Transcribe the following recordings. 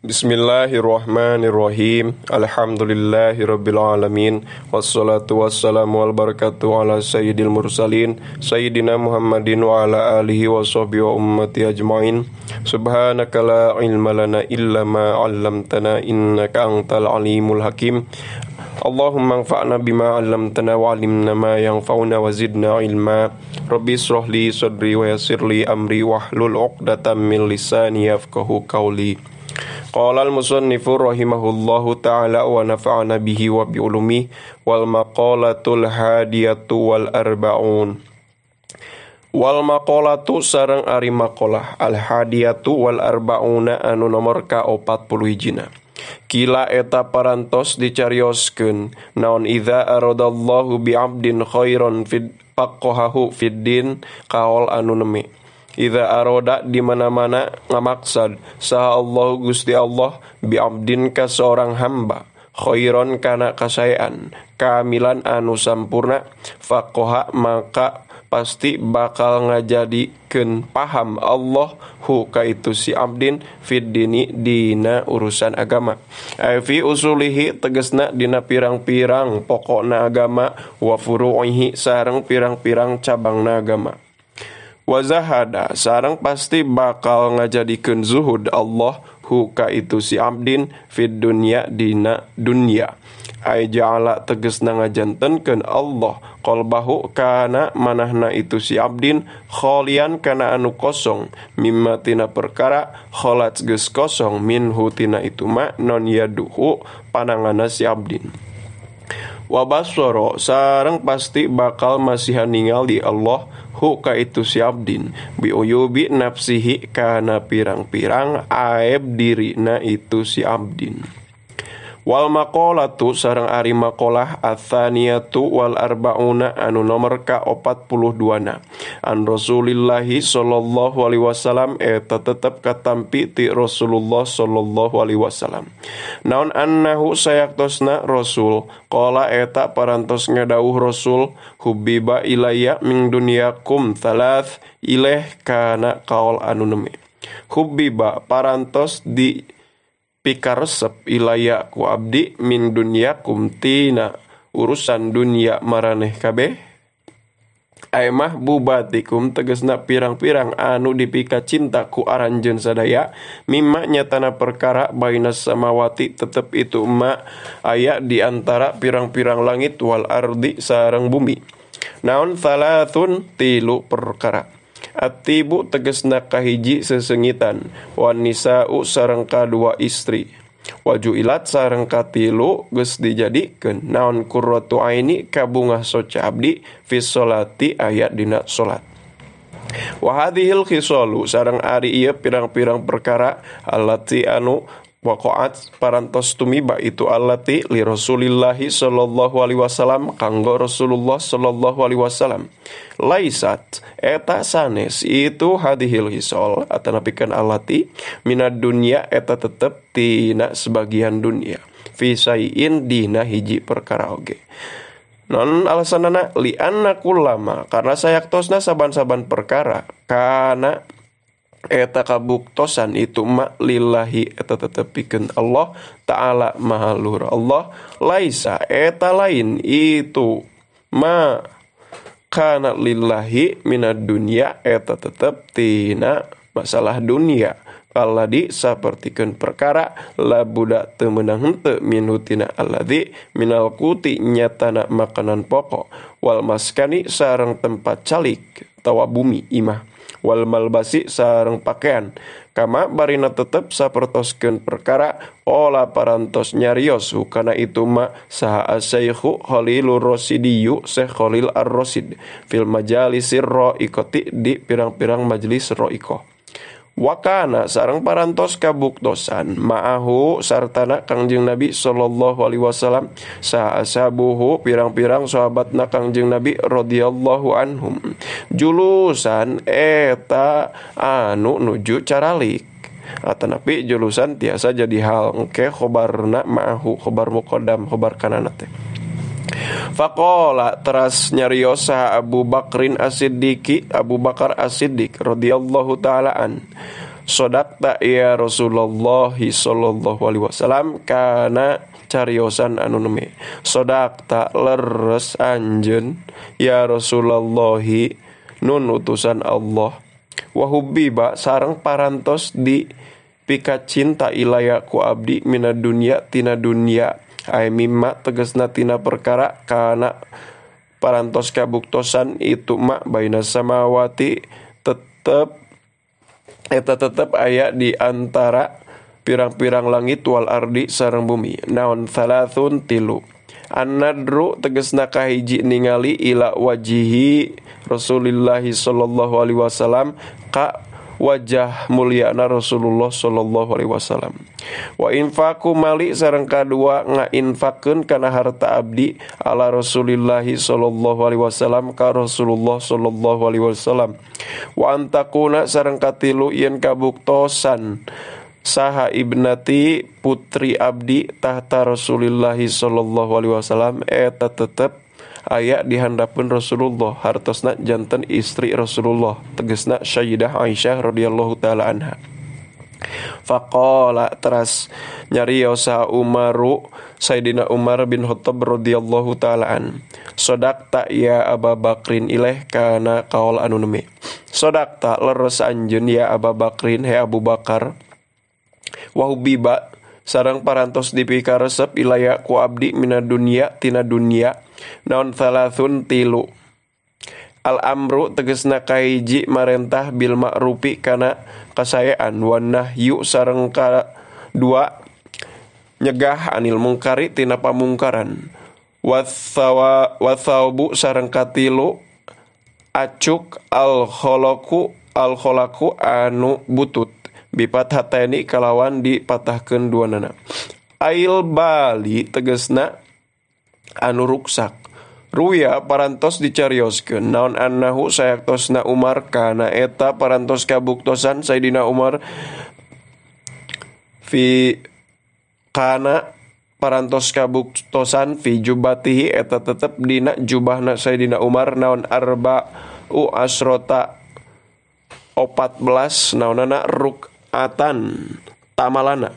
Bismillahirrahmanirrahim. Alhamdulillahirabbil alamin. Wassalatu wassalamu wal barakatuh ala sayyidil mursalin sayyidina Muhammadin wa ala alihi wa sahbihi wa ummati ajmain. Subhanaka la ilma lana illa ma 'allamtana innaka antal alimul hakim. Allahumma anfa'na bima 'allamtana wa 'allimna ma yanfa'una wa zidna ilma. Rabbi israh li sadri wa yassir li amri wahlul 'uqdatam min lisani yafqahu qawli. Qala al-musannifu rahimahullahu ta'ala wa nafa'ana bihi wa bi ulumihi wal maqalatul hadiyatu wal arba'un. Wal maqalatu sareng ari maqalah al hadiyatu wal arba'una anu nomor ka 40 hijina. Kila eta parantos dicarioskeun naon idza aradallahu bi 'abdin khairan fid faqahahu fid din kaol anu neme. Idza aroda di mana-mana ngamaksad saha Allah Gusti Allah bi abdin ka seorang hamba khairon kana kasaean kamilan anu sampurna faqoha maka pasti bakal ngajadikeun paham Allah hu ka itu si abdin fid dini dina urusan agama ai fi usulihi tegesna dina pirang-pirang pokokna agama wa furu'ihi sareng pirang-pirang cabangna agama. Wazahada sareng pasti bakal ngajadikeun zuhud Allah hu ka itu si abdin fid dunya dina dunya ai ja'ala tegesna ngajantenkeun Allah qalbahu kana manahna itu si abdin khalian kana anu kosong mimma tina perkara khalat geus kosong minhu tina itu ma non yaduhu panangana si abdin. Wa basara sareng pasti bakal masihan ningali Allah hu ka itu si abdin bi uyubi nafsihi kana pirang-pirang aib dirina itu si abdin. Wal maqalatu sareng ari maqalah atsaniyatu wal arba'una anu nomor ka 42 na an Rasulillahi sallallahu alaihi wasallam eta tetep katampi ti Rasulullah sallallahu alaihi wasallam. Naon annahu sayaktosna Rasul qala eta parantos ngadauh Rasul hubbiba ilayya min dunyakum thalath ileh kana kaol anu neme. Hubbiba parantos di pikaresep ilaya ku abdi min dunyakum tina urusan dunya maraneh kabeh ai mah bubatikum tegesna pirang-pirang anu dipika cinta ku aranjeun sadaya mimma nyatana perkara bainas samawati tetep itu ma aya di antara pirang-pirang langit wal ardi sareng bumi. Naon thalathun tilu perkara. Atibu tegesna kahiji sesengitan wan nisa'u sareng kadua istri wajuilat sareng katilu geus dijadikeun naon qurratu aini kabungah soca abdi fi sholati aya dina salat. Wa hadhil khisalu sareng ari ieu pirang-pirang perkara allati anu waqa'at parantos tumiba itu allati li Rasulillahi sallallahu alaihi wasallam kanggo Rasulullah sallallahu alaihi wasallam laisat eta sanes itu hadhil hisol atanapikeun allati minad dunya eta tetep tina sebagian dunia fi sayin dina hiji perkara oge. Non alasanana li anna kullama karena sayaktosna saban-saban perkara kana eta kabuktosan itu ma lillahi eta tetepikeun Allah ta'ala maha luhur Allah laisa eta lain itu ma kana lillahi minad dunya eta tetep tina masalah dunia kaladi sapertikeun perkara la budak teu meunang henteu minhu tina alladzi minal quti nyatana makanan pokok wal maskani sareng tempat calik tawa bumi imah wal malbasi sareng pakaian kama barina tetep sapertoskeun perkara ola parantos nyarios hukana itu ma saha asyaikhu Khalilur Rasidiyu Syekh Khalil Ar-Rasid fil majalisir ra'iqati di pirang-pirang majelis ra'iqah. Wakana sareng parantos kabuktosan ma'ahu sartana Kangjeng Nabi sallallahu alaihi wasallam saha ashabuhu pirang-pirang sahabatna Kangjeng Nabi radhiyallahu anhum julusan eta anu nuju caralik. Atanapi julusan tiasa jadi hal engke khobarna ma'ahu khobar muqaddam khobar kanana teh. Faqala teras nyarios saha Abu Bakrin As-Siddiqi Abu Bakar As-Siddiq radhiyallahu taala an. Sodaqta ya Rasulullah sallallahu alaihi wasallam kana cariosan anu neme. Sodaqta leres anjeun ya Rasulullah nun utusan Allah. Wa hubbiba sareng parantos di pika cinta ilaya ku abdi mina dunya tina dunya. Ai mimma tegesna tina perkara kana parantos kabuktosan itu ma baina samawati tetep eta tetep aya di antara pirang-pirang langit wal ardi sareng bumi. Naon thalathun tilu. An-nadru tegesna kahiji ningali ila wajihi Rasulillah sallallahu alaihi wasallam ka wajah mulyana Rasulullah sallallahu alaihi wasallam. Wa infaku mali sareng kadua ngainfakeun kana harta abdi ala Rasulillah sallallahu alaihi wasallam ka Rasulullah sallallahu alaihi wasallam. Wa antakuna sareng katilu yen kabuktosan saha ibnati putri abdi tahta Rasulillah sallallahu alaihi wasallam eta tetep aya di handapeun Rasulullah hartosna janten istri Rasulullah tegesna Sayyidah Aisyah radhiyallahu taala anha. Faqala teras nyarios saha Umaru Sayyidina Umar bin Khattab radhiyallahu taala an. Sodaqta ya Aba Bakrin ileh kana kaol anu neme. Sodaqta leres anjeun ya Aba Bakrin he Abu Bakar. Wa hubiba sareng parantos dipika resep ilaya ku abdi mina dunya tina dunya. Naon thalathun tilu. Al amru tegesna kahiji marentah bil ma'rufi kana kasaean wan nahyu sareng kadua nyegah anil mungkari tina pamungkaran. Wathawbu sareng katilu acuk al kholaku anu butut bipat hateni kalawan dipatahkeun duanana. Ail bali tegesna anu ruksak. Ruya parantos dicarioskeun naon annahu sayaktosna Umar kana eta parantos kabuktosan Sayyidina Umar fi kana parantos kabuktosan fi jubatihi eta tetep dina jubahna Sayyidina Umar naon arba'u asrota 14 naonana ruk'atan tamalana.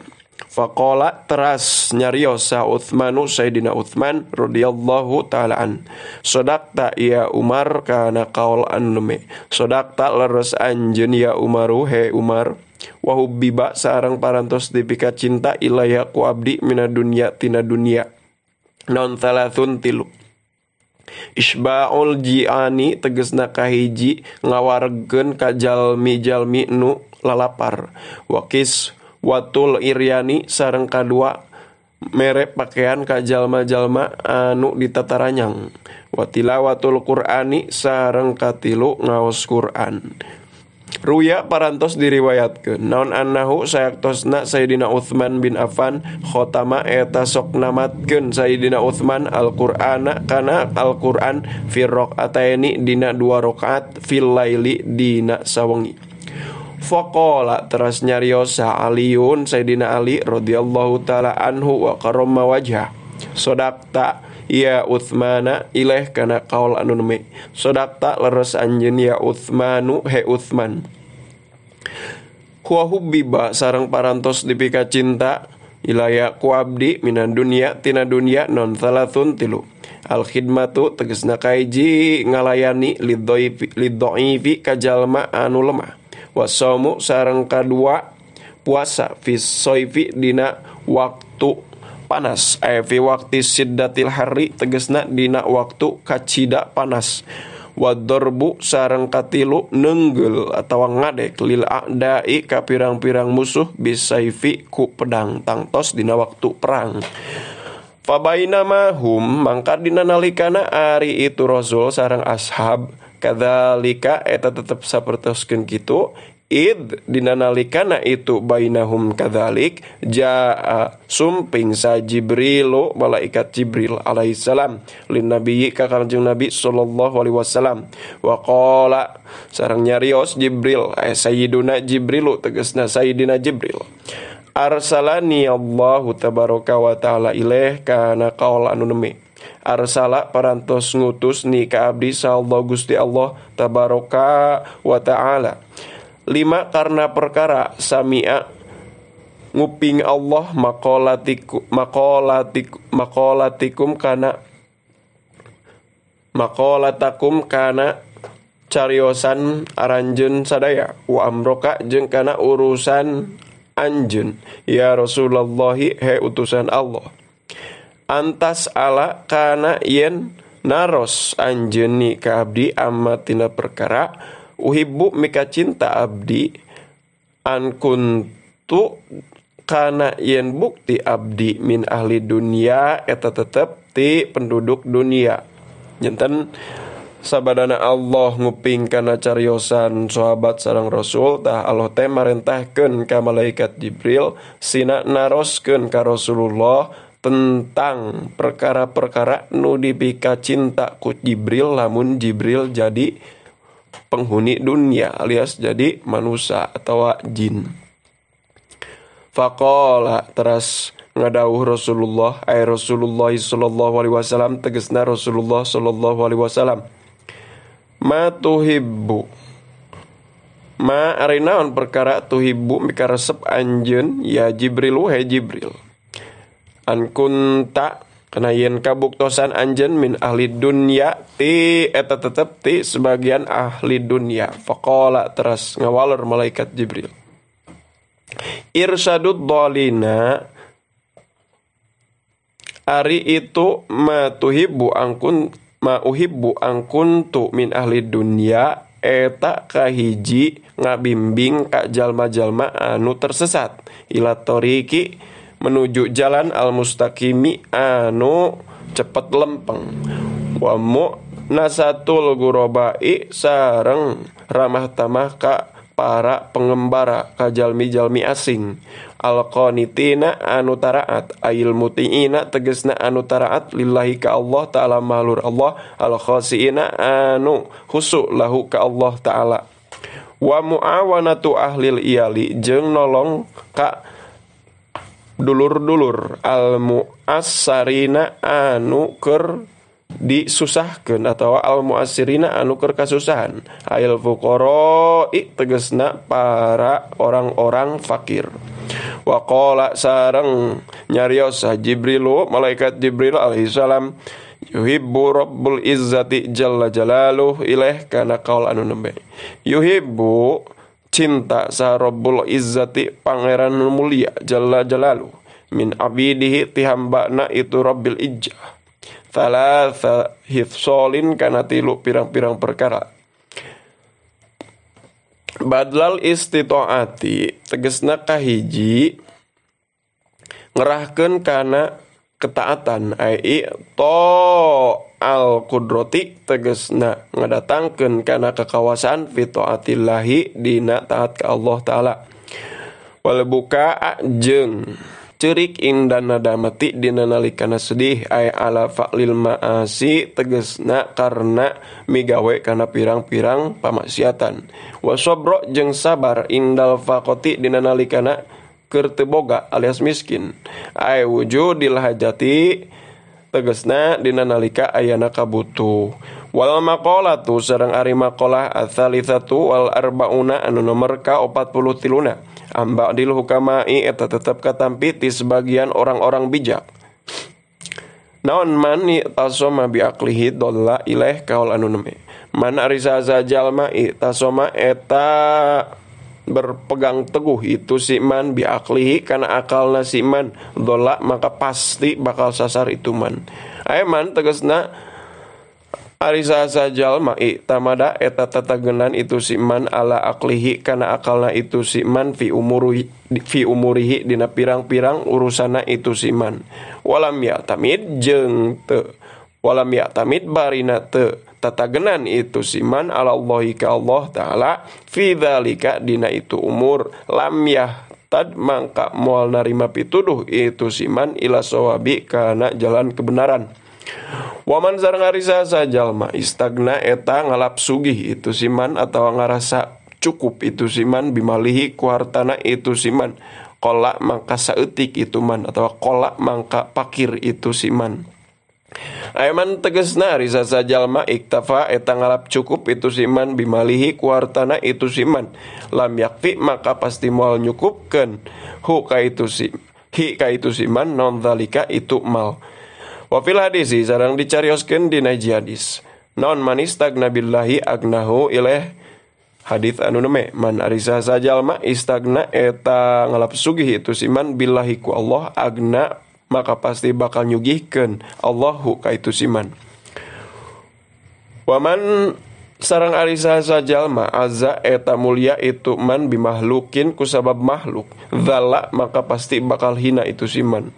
Faqala teras nyarios sa Utsmanu Sayyidina Utsman radhiyallahu taala an. Sodaqta ya Umar kana qaul annume. Sodaqta leres anjeun ya Umaru he Umar. Wa hubbiba sareng parantos dipika cinta ilaya ku abdi mina dunya tina dunya. Non thalathun tilu. Isba'ul ji'ani tegesna kahiji ngawargeun ka jalmi-jalmi nu lalapar. Wakis watul iryani sareng kadua mere pakaian ka jalma-jalma anu ditataranyang. Watilawatul Qur'ani sareng katilu ngaos Qur'an. Ruya parantos diriwayatkeun naon annahu sayaktosna Sayyidina Utsman bin Affan khotama eta sok namatkeun Sayyidina Utsman Al-Qur'ana kana Al-Qur'an fi rakaataini dina 2 rakaat fil laili dina sawengi. Faqala teras nyarios Aliun Sayyidina Ali radhiyallahu taala anhu wa karramma wajhah. Sodaqta ya Utsmana ileh kana kaul anu neme. Sodaqta leres anjeun ya Utsmanu he Utsman. Wa hubbiba sareng parantos dipika cinta ilaya ku abdi minan dunya tina dunya non thalathun tilu. Al khidmatu tegesna kaiji ngalayani lidhoifi ka jalma anu lemah. Wasomu sareng kadua puasa fi soifi dina waktu panas fi waktu siddatil hari tegesna dina waktu kacida panas. Wadorbu sareng katilu nenggel atawa ngadek lil a'dai ka pirang-pirang musuh bisaifi ku pedang tangtos dina waktu perang. Fabainama hum mangka dina nalikana ari itu Rasul sareng ashab kadzalika eta tetep sapertoskeun kitu Id dina nalikana itu bainahum kadzalik jaa sumping sa Jibrilu malaikat Jibril alaihissalam lin nabiyyi ka Kangjeng Nabi sallallahu alaihi wasallam wa qala sareng nyarios Jibril sayyiduna Jibrilu tegasna sayyidina Jibril arsalani Allahu tabaraka wa taala ilaih kana qaul anu neme arsala parantos ngutus ni ka abdi sallallahu Gusti Allah tabaraka wa taala lima karena perkara sami'a nguping Allah maqalatikum kana maqalatakum kana cariosan aranjeun sadaya wa amroka jeung kana urusan anjeun ya Rasulullah he utusan Allah antas ala kana yen naros anjeun ni ka abdi amma tina perkara uhibbu mika cinta abdi an kuntu kana yen bukti abdi min ahli dunia eta tetep ti penduduk dunia. Nyenten sabadana Allah nguping kana cariosan sahabat sareng Rasul tah Allah teh marentahkeun ka malaikat Jibril sina naroskeun ka Rasulullah tentang perkara-perkara nu dipika cinta ku Jibril lamun Jibril jadi penghuni dunia alias jadi manusia atau jin. Faqala teras ngadauh Rasulullah ay Rasulullah sallallahu alaihi wasallam tegasna Rasulullah sallallahu alaihi wasallam ma tuhibbu ma ari naon perkara tuhibbu mika resep anjeun ya Jibril he Jibril an kunta kana yen kabuktosan anjeun min ahli dunya ti eta tetep ti sebagian ahli dunya. Faqala teras ngawaler malaikat Jibril irsyadud dhalina ari itu ma tuhibbu angkun ma uhibbu angkuntu min ahli dunya eta kahiji ngabimbing ka jalma-jalma anu tersesat ila tariqi menuju jalan al-mustaqimi anu cepet lempeng wa mu'nasatul ghurabai sareng ramah tamah ka para pengembara ka jalmi-jalmi asing al-qanitina anu taraat ail mutiina tegesna anu taraat lillahi ka Allah ta'ala mahlur Allah al-khasiina anu khusu lahu ka Allah ta'ala wa muawanatu ahlil iyali jeung nolong ka dulur-dulur al-mu'assarina anu keur disusahkeun atawa al-mu'assirina anu keur kasusahan ail fuqara'i tegasna para orang-orang fakir. Wa qala sareng nyarios Jibrilu malaikat Jibril alaihi salam yuhibbu rabbul izzati jalla jalaluh ilaih kana qaul anu nembe yuhibbu cinta sa Rabbul Izzati pangeran mulia jalla jalaluh min abidihi ti hambana itu Rabbil Izzah thalatha hifsolin kana tilu pirang-pirang perkara badlal istitaati tegesna kahiji ngerahkeun kana ketaatan ai to al qudrati tegesna ngadatangkeun kana kekawasan fi taatillahi dina taat ka Allah taala wal bukaa jeung ceurik indan nadamati dina nalikana sedih ay ala fa'lil ma'asi tegesna karena migawe kana pirang-pirang pamaksiatan wa sabra jeung sabar indal faqati dina nalikana keur teu boga alias miskin ay wujudil hajati tegesna dina nalika ayana kabutuh wal maqalatu sareng ari maqalah ats-tsalitsatu wal arbauna anu nomor ka 43 amba'dil hukama'i eta tetep katampi ti sebagian orang-orang bijak naon man tasoma bi aqlihi dhalla ilaih kaul anu neme man ari saha jalma tasoma eta berpegang teguh itu si man bi aqlihi kana akalna si man dholla maka pasti bakal sasar itu man aya man tegasna ari saha jalma tamada eta tatagenan itu si man ala aqlihi kana akalna itu si man fi umurihi dina pirang-pirang urusana itu si man walam ya tamid jeung teu walam ya tamid barina teu tatagenan itu siman alallahi ka Allah ta'ala fi dzalika dina itu umur lam yahtad mangka moal narima pituduh itu siman ila sawabi kana jalan kebenaran. Waman sareng ari saha jalma istagna eta ngalap sugih itu siman atawa ngarasa cukup itu siman bimalihi ku hartana itu siman qala mangka saeutik itu man atawa qala mangka pakir itu siman. Aiman tegesna ari saha jalma iktafa eta ngalap cukup itu siman bimalihi ku hartana itu siman lam yakfi maka pasti moal nyukupkeun hu ka itu si hi ka itu siman non zalika itu mal. Wa fil hadisi sareng dicarioskeun dina hiji hadis naon manistagna billahi agnahu ilaih hadis anu neme man ari saha jalma istagna eta ngalap sugih itu siman billahi ku Allah agna maka pasti bakal nyugihkeun Allahu ka itu siman. Waman sareng ari saha jalma azza eta mulia itu man bimahlukin kusabab makhluk dzalla maka pasti bakal hina itu siman.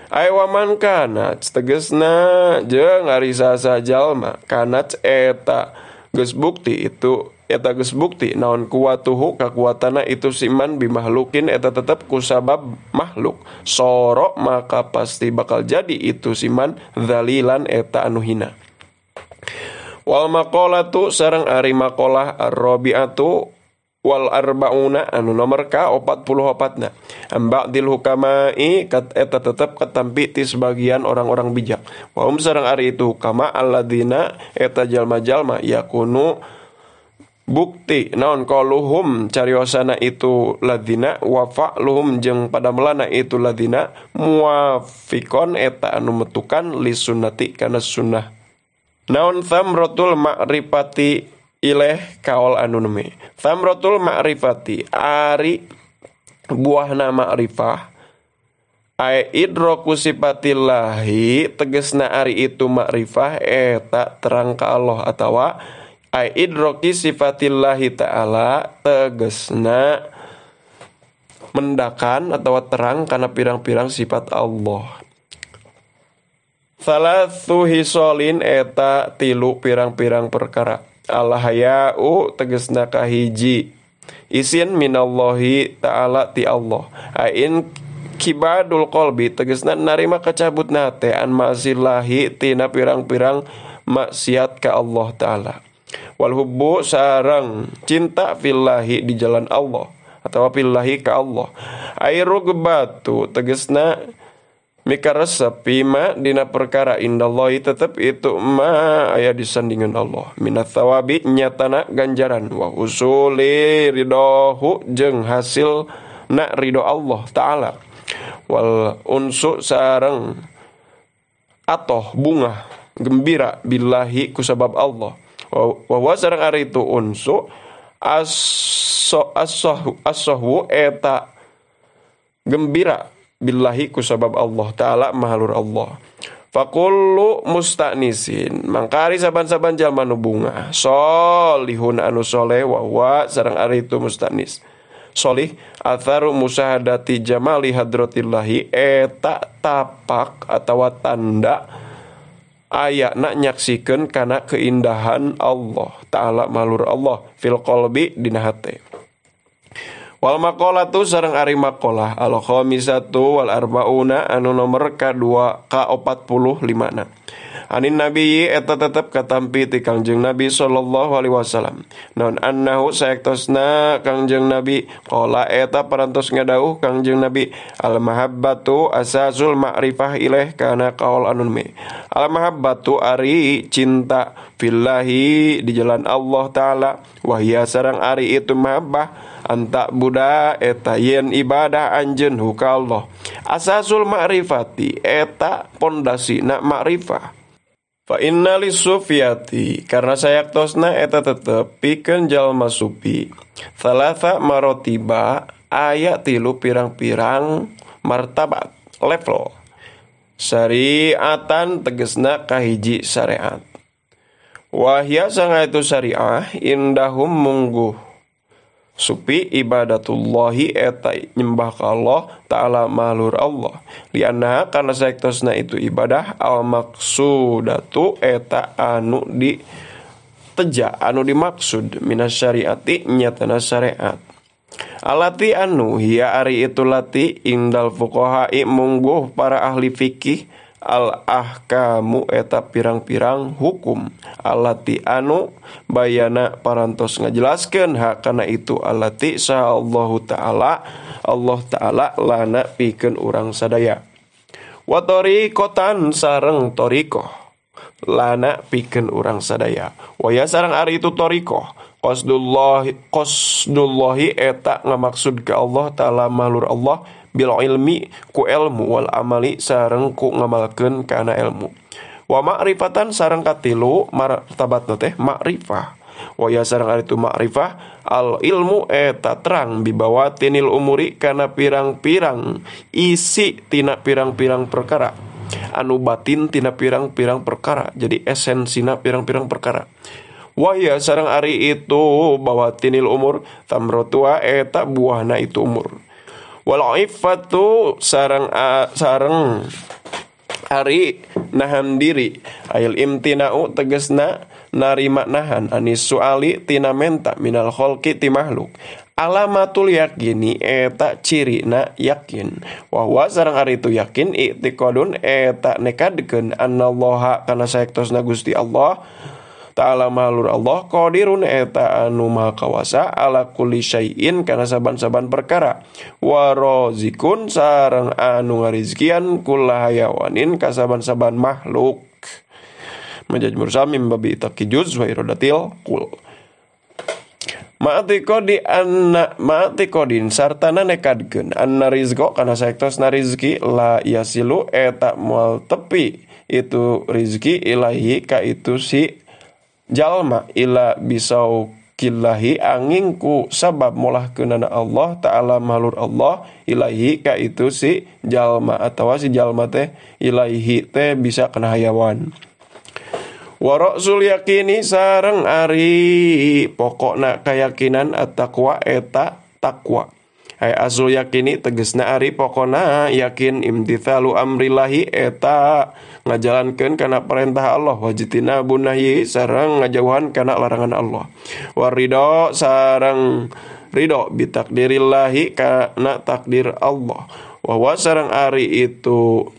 Ai waman kana tegesna jeung ari saha jalma kana eta geus bukti itu eta geus bukti naon kuwatuhu kakuatana itu siman bimahlukin eta tetep kusabab makhluk soro maka pasti bakal jadi itu siman dzalilan eta anu hina. Wal maqalatu sareng ari maqalah ar-rabi'atu wal arbauna anu nomor ka 44 na amba'dil hukamai kat eta tetep katampi ti sebagian orang-orang bijak wa hum sareng ari itu hukama alladzina eta jalma-jalma yakunu bukti naon qaluhum cariosana itu ladzina wa fa'luhum jeung padamelana itu ladzina muwafiqon eta anu metukan li sunnati kana sunnah naon thamratul ma'rifati ileh kaol anu neme thamratul ma'rifati ari buahna ma'rifah ai idraku sifatillahi tegesna ari itu ma'rifah eta terang ka Allah atawa ai idraki sifatillahi ta'ala tegesna mendakan atau terang kana pirang-pirang sifat Allah. Salatsu hisolin eta tilu pirang-pirang perkara. Al-haya'u tegesna kahiji isin minallahi ta'ala ti Allah. Ain kibadul qalbi tegesna narima kacabutna teh an ma'sillahi tina pirang-pirang maksiat ka Allah ta'ala. Wal hubbu sareng cinta fillahi di jalan Allah atau fillahi ka Allah. Airugbatu tegesna mikaresep bima dina perkara indallahi tetep itu ma aya disandingan Allah minat thawabi nyatana ganjaran wa usuli ridohu jeung hasil na ridho Allah ta'ala wal unsu sareng atoh bunga gembira billahi kusabab Allah wa sareng ari itu unsu as-sahwu eta gembira billahi kusabab Allah ta'ala mahalur Allah. Fakullu musta'nisin mangkari saban-saban jalma nu bunga solihun anu soleh wa huwa sareng ari itu musta'nis solih atharu musahadati jamali hadratillahi eta tapak atawa tanda ayana nyaksikeun kana keindahan Allah ta'ala mahalur Allah fil qalbi dina hate. Wal maqalatu sareng ari maqalah al khamisatu wal arbauna anu nomor ka 2 ka 45 na. Anin nabi eta tetep katampi ti Kangjeng Nabi sallallahu alaihi wasallam. Naon annahu saektosna Kangjeng Nabi qala eta parantos ngadauh Kangjeng Nabi al mahabbatu asasul ma'rifah ilaih kana qaul anun me. Al mahabbatu ari cinta fillahi di jalan Allah taala wahia sareng ari itu mahabbah anta buda eta yen ibadah anjeun huka Allah. Asasul ma'rifati eta pondasi na ma'rifah. Fa inna lisufiyati karena sayaktosna eta tetep pikeun jalma sufi thalatha marotiba aya tilu pirang-pirang martabat level syariatan tegesna kahiji syariat wahya sanga itu syariah indahum mungguh supi ibadatullahi eta nyembah ka Allah ta'ala mahlur Allah lianna karena saektosna itu ibadah al maksudatu eta anu di Teja anu dimaksud minas syariati nyatana syariat. Alati anu hiya ari itu lati indal fuqaha'i mungguh para ahli fikih al ahkamu eta pirang-pirang hukum. Alati anu bayana parantos ngajelaskeun hakana itu alati sa Allahu ta'ala Allah ta'ala lana pikeun urang sadaya. Wa tariqatan sareng thariqah lana pikeun urang sadaya. Waya sareng ari itu thariqah qasdullahi eta ngamaksud ka Allah ta'ala mahlur Allah bil ilmi ku ilmu wal amali sareng ku ngamalkeun kana ilmu. Wa ma'rifatan sareng katilu martabatna teh ma'rifah. Waya sareng ari itu ma'rifah al ilmu eta terang bibawatinil umuri kana pirang-pirang isi tina pirang-pirang perkara anu batin tina pirang-pirang perkara, jadi esensina pirang-pirang perkara. Waya sareng ari itu bawatinil umur tamrotua eta buahna itu umur. Wal iffatu sareng sareng ari nahan diri ail imtina'u tegesna narima nahan anis suali tina menta minal kholqi ti makhluk. Alamatul yakini eta cirina yakin. Wa huwa sareng ari itu yakin i'tiqadun eta nekadkeun annallaha kana saektosna Gusti Allah ta'ala mahlur Allah qadirun eta anu maha kawasa ala kulli syai'in kana saban-saban perkara. Wa razikun sareng anu ngarizkian kulla hayawanin ka saban-saban makhluk. Majaz mursal mim babi taqijuz wa iradatil qul. Ma'atiqadi anna ma'atiqadin sartana nekadkeun anna rizqa kana saektosna rizki la yasilu eta moal tepi itu rizki ilahi ka itu si jalma ila bisauqillahi angin ku sabab molahkeunana Allah ta'ala mahlur Allah ilahi ka itu si jalma atawa si jalma teh ilahi teh bisa kana hayawan. Wa ra'sul yakini sareng ari pokokna kayakinan at-taqwa eta takwa. Ai asul yakini tegesna ari pokona yakin imtithalu amrillahi eta ngajalankeun kana perintah Allah wajtina bunahyi sareng ngajauhan kana larangan Allah. Waridho sareng ridho bitakdirillahi kana takdir Allah. Wa huwa sareng ari itu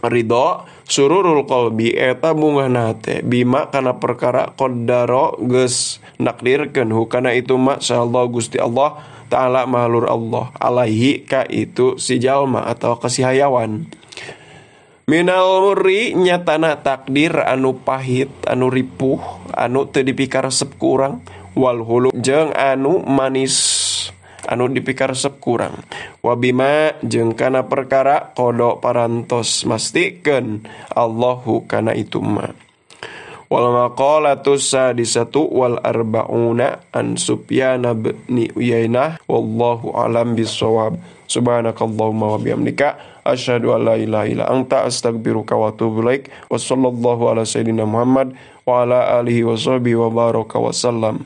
ridho sururul qalbi eta bungahna hate bima kana perkara qaddara geus nakdirkeun hukana itu ma Allah Gusti Allah ta'ala mahlur Allah alaihi ka itu si jalma atau ka si hayawan. Minal murri nyatana takdir anu pahit anu ripuh anu teu dipikaresep ku urang wal hulu jeung anu manis anu dipikaresep ku urang. Wabima jeung kana perkara qada parantos mastikeun Allahu kana itu ma. Wal maqalatu sadisatu wal arba'una an Sufyan bin Uyainah wallahu alam bissawab. Subhanakallahumma wa bihamdika asyhadu an la ilaha illa anta astaghfiruka wa atubu ilaik. Wa sallallahu ala sayidina Muhammad wa ala alihi wa sahbihi wa baraka wa sallam.